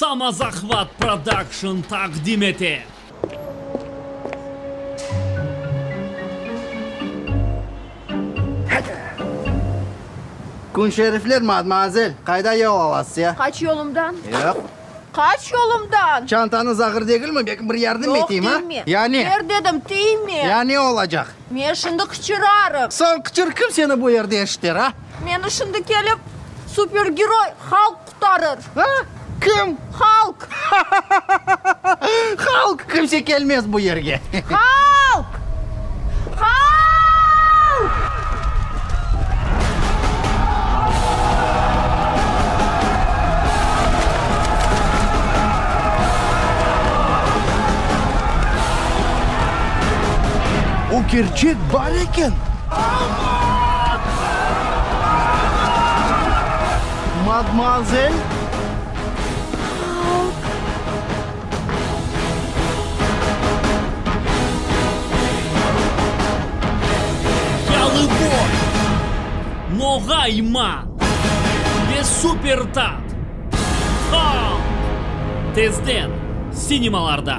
Samozahvat Production taqdim ete. Kün şerifler, madmuazel, qayda yol alasız, ya? Qaç yolumdan. Yoq. Qaç yolumdan! Çantañız ağır degilmi? Belki bir yardım Yoq, eteyim, a? tiyme. Ya ne? Ber dedim, tiyme. Ya ne olacaq? Men şimdi qıçırarım. Sen qıçır, kim seni bu yerde eşiter, a? Meni şimdi kelip supergeroy Halk qutarır. A? Kim? Halk! Halk! Kimse kelmez bu yerge. Halk! Halk! O kerçek bar eken! Madmuazel? Yalıboy, Noğayman ve Super Tat, Halk! Tezden sinemalarda!